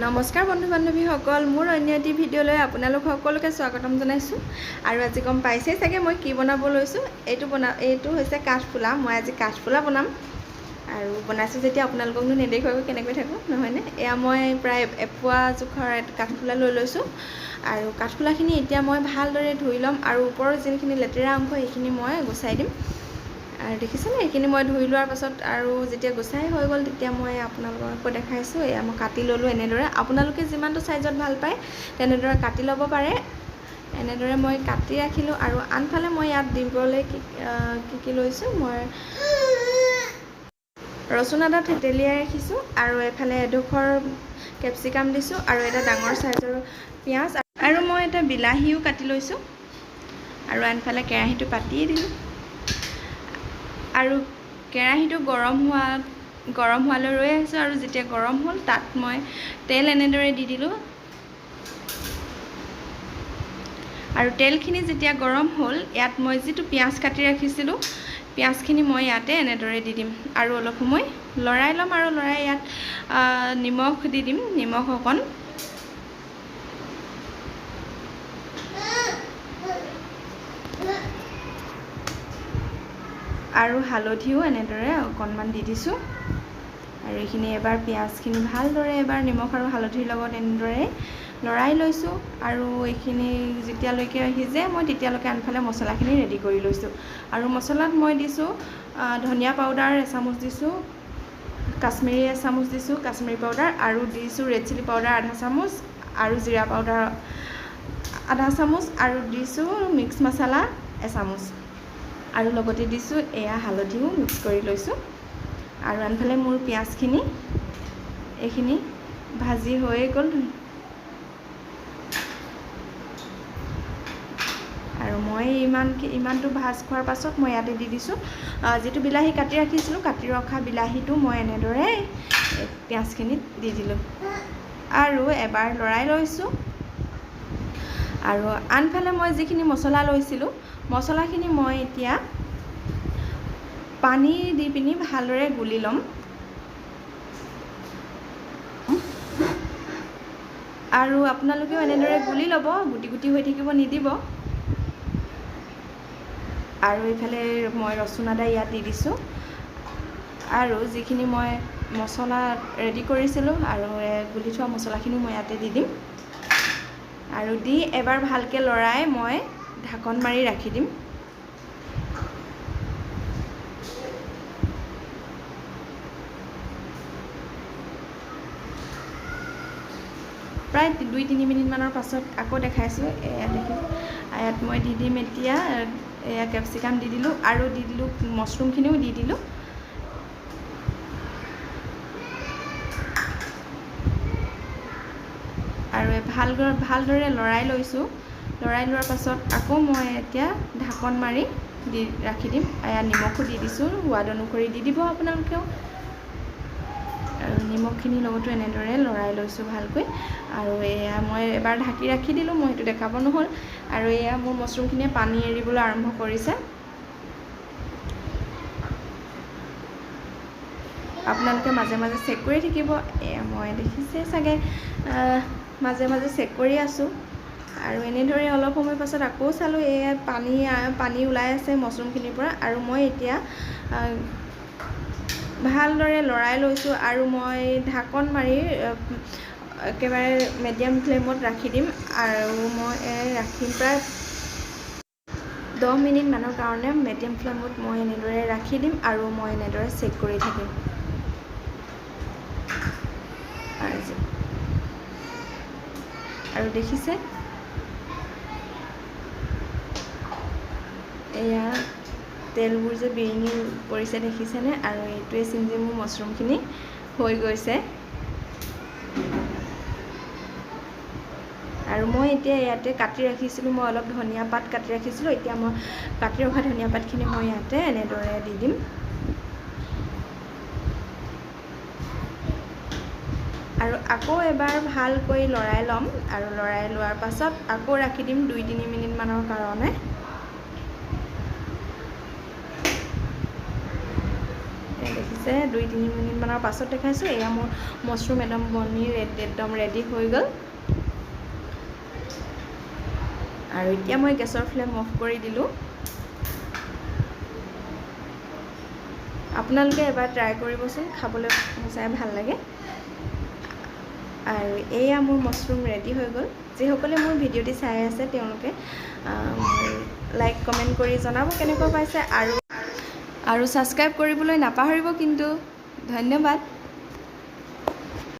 নমস্কাৰ বন্ধু বান্ধৱীসকল, মোৰ অন্য এটি ভিডিঅ'লৈ আপোনালোক সকলোকে স্বাগতম জনাইছোঁ। আৰু আজি গম পাইছেই চাগে মই কি বনাব লৈছোঁ। এইটো হৈছে কাঠফুলা। মই আজি কাঠফুলা বনাম আৰু বনাইছোঁ যেতিয়া আপোনালোককনো নেদেখুৱাকৈ কেনেকৈ থাকোঁ, নহয়নে? এয়া মই প্ৰায় এপোৱা জোখৰ কাঠফুলা লৈ লৈছোঁ আৰু কাঠফুলাখিনি এতিয়া মই ভালদৰে ধুই ল'ম আৰু ওপৰৰ যোনখিনি লেতেৰা অংশ সেইখিনি মই গুচাই দিম। আৰু দেখিছেনে, এইখিনি মই ধুই লোৱাৰ পাছত আৰু যেতিয়া গুচাই হৈ গ'ল তেতিয়া মই আপোনালোকক আকৌ দেখাইছোঁ। এয়া মই কাটি ল'লোঁ এনেদৰে। আপোনালোকে যিমানটো চাইজত ভাল পায় তেনেদৰে কাটি ল'ব পাৰে। এনেদৰে মই কাটি ৰাখিলোঁ। আৰু আনফালে মই ইয়াত দিবলৈ কি কি কি লৈছোঁ, মই ৰচুন আদা থেতেলিয়াই ৰাখিছোঁ আৰু এইফালে এডোখৰ কেপচিকাম দিছোঁ আৰু এটা ডাঙৰ চাইজৰ পিঁয়াজ আৰু মই এটা বিলাহীও কাটি লৈছোঁ। আৰু আনফালে কেৰাহীটো পাতিয়ে দিলোঁ আৰু কেৰাহীটো গৰম হোৱালৈ ৰৈ আছোঁ। আৰু যেতিয়া গৰম হ'ল তাত মই তেল এনেদৰে দি দিলোঁ আৰু তেলখিনি যেতিয়া গৰম হ'ল ইয়াত মই যিটো পিঁয়াজ কাটি ৰাখিছিলোঁ পিঁয়াজখিনি মই ইয়াতে এনেদৰে দি দিম আৰু অলপ সময় লৰাই ল'ম। আৰু লৰাই ইয়াত নিমখ দি দিম, নিমখ অকণ। আৰু হালধিও এনেদৰে অকণমান দি দিছোঁ। আৰু এইখিনি এবাৰ পিঁয়াজখিনি ভালদৰে এবাৰ নিমখ আৰু হালধিৰ লগত এনেদৰে লৰাই লৈছোঁ। আৰু এইখিনি যেতিয়ালৈকে সিজে মই তেতিয়ালৈকে আনফালে মছলাখিনি ৰেডি কৰি লৈছোঁ। আৰু মছলাত মই দিছোঁ ধনিয়া পাউডাৰ এচামুচ দিছোঁ, কাশ্মীৰী এচামুচ দিছোঁ কাশ্মীৰী পাউডাৰ, আৰু দিছোঁ ৰেড চিলি পাউডাৰ আধা চামুচ আৰু জিৰা পাউডাৰ আধা চামুচ আৰু দিছোঁ মিক্স মছলা এচামুচ আৰু লগতে দিছোঁ এয়া হালধিও মিক্স কৰি লৈছোঁ। আৰু আনফালে মোৰ পিঁয়াজখিনি এইখিনি ভাজি হৈয়ে গ'ল। আৰু মই ইমানটো ভাজ খোৱাৰ পাছত মই ইয়াতে দি দিছোঁ যিটো বিলাহী কাটি ৰাখিছিলোঁ, কাটি ৰখা বিলাহীটো মই এনেদৰে পিঁয়াজখিনিত দি দিলোঁ আৰু এবাৰ লৰাই লৈছোঁ। আৰু আনফালে মই যিখিনি মছলা লৈছিলোঁ মছলাখিনি মই এতিয়া পানী দি পিনি ভালদৰে গুলি ল'ম। আৰু আপোনালোকেও এনেদৰে গুলি ল'ব, গুটি গুটি হৈ থাকিব নিদিব। আৰু এইফালে মই ৰচুন আদা ইয়াত দি দিছোঁ আৰু যিখিনি মই মছলা ৰেডি কৰিছিলোঁ আৰু গুলি থোৱা মছলাখিনিও মই ইয়াতে দি দিম। আৰু দি এবাৰ ভালকৈ লৰাই মই ঢাকন মাৰি ৰাখি দিম। প্ৰায় 2-3 মিনিটমানৰ পাছত আকৌ দেখাইছোঁ। এয়া দেখিছোঁ, ইয়াত মই দি দিম এতিয়া এয়া কেপচিকাম দি দিলোঁ আৰু দি দিলোঁ মছৰুমখিনিও দি দিলোঁ। আৰু ভালদৰে লৰাই লৈছোঁ। লৰাই লোৱাৰ পাছত আকৌ মই এতিয়া ঢাকন মাৰি দি ৰাখি দিম। এয়া নিমখো দি দিছোঁ, সোৱাদ অনুসৰি দি দিব আপোনালোকেও। আৰু নিমখখিনিৰ লগতো এনেদৰে লৰাই লৈছোঁ ভালকৈ। আৰু এয়া মই এবাৰ ঢাকি ৰাখি দিলোঁ, মই সেইটো দেখাব নহ'ল। আৰু এয়া মোৰ মছৰুমখিনিয়ে পানী এৰিবলৈ আৰম্ভ কৰিছে। আপোনালোকে মাজে মাজে চেক কৰি থাকিব। এয়া মই দেখিছে চাগে মাজে মাজে চেক কৰি আছোঁ। আৰু এনেদৰে অলপ সময় পাছত আকৌ চালোঁ, এয়া পানী ওলাই আছে মছৰুমখিনিৰ পৰা। আৰু মই এতিয়া ভালদৰে লৰাই লৈছোঁ আৰু মই ঢাকন মাৰি একেবাৰে মিডিয়াম ফ্লেমত ৰাখি দিম। আৰু মই ৰাখিম প্ৰায় 10 মিনিটমানৰ কাৰণে মিডিয়াম ফ্লেমত মই এনেদৰে ৰাখি দিম আৰু মই এনেদৰে চেক কৰি থাকিম। আৰু দেখিছে এয়া তেলবোৰ যে বিৰিঙি পৰিছে দেখিছেনে? আৰু এইটোৱে চিন যে মোৰ মছৰুমখিনি হৈ গৈছে। আৰু মই এতিয়া ইয়াতে কাটি ৰাখিছিলোঁ, মই অলপ ধনিয়া পাত কাটি ৰাখিছিলোঁ। এতিয়া মই কাটি ৰখা ধনিয়া পাতখিনি মই ইয়াতে এনেদৰে দি দিম। আৰু আকৌ এবাৰ ভালকৈ লৰাই ল'ম। আৰু লৰাই লোৱাৰ পাছত আকৌ ৰাখি দিম 2-3 মিনিটমানৰ কাৰণে। দেখিছে হৈছে। 2-3 মিনিটমানৰ পাছত দেখাইছোঁ। এয়া মোৰ মাছৰুম একদম বনি একদম ৰেডি হৈ গ'ল আৰু এতিয়া মই গেছৰ ফ্লেম অফ কৰি দিলোঁ। আপোনালোকে এবাৰ ট্ৰাই কৰিবচোন, খাবলৈ সঁচাই ভাল লাগে। আৰু এয়া মোৰ মাছৰুম ৰেডি হৈ গ'ল। যিসকলে মোৰ ভিডিঅ'টি চাই আছে, তেওঁলোকে লাইক, কমেণ্ট কৰি জনাব কেনেকুৱা পাইছে আৰু আৰু ছাবস্ক্ৰাইব কৰিবলৈ নাপাহৰিব কিন্তু। ধন্যবাদ।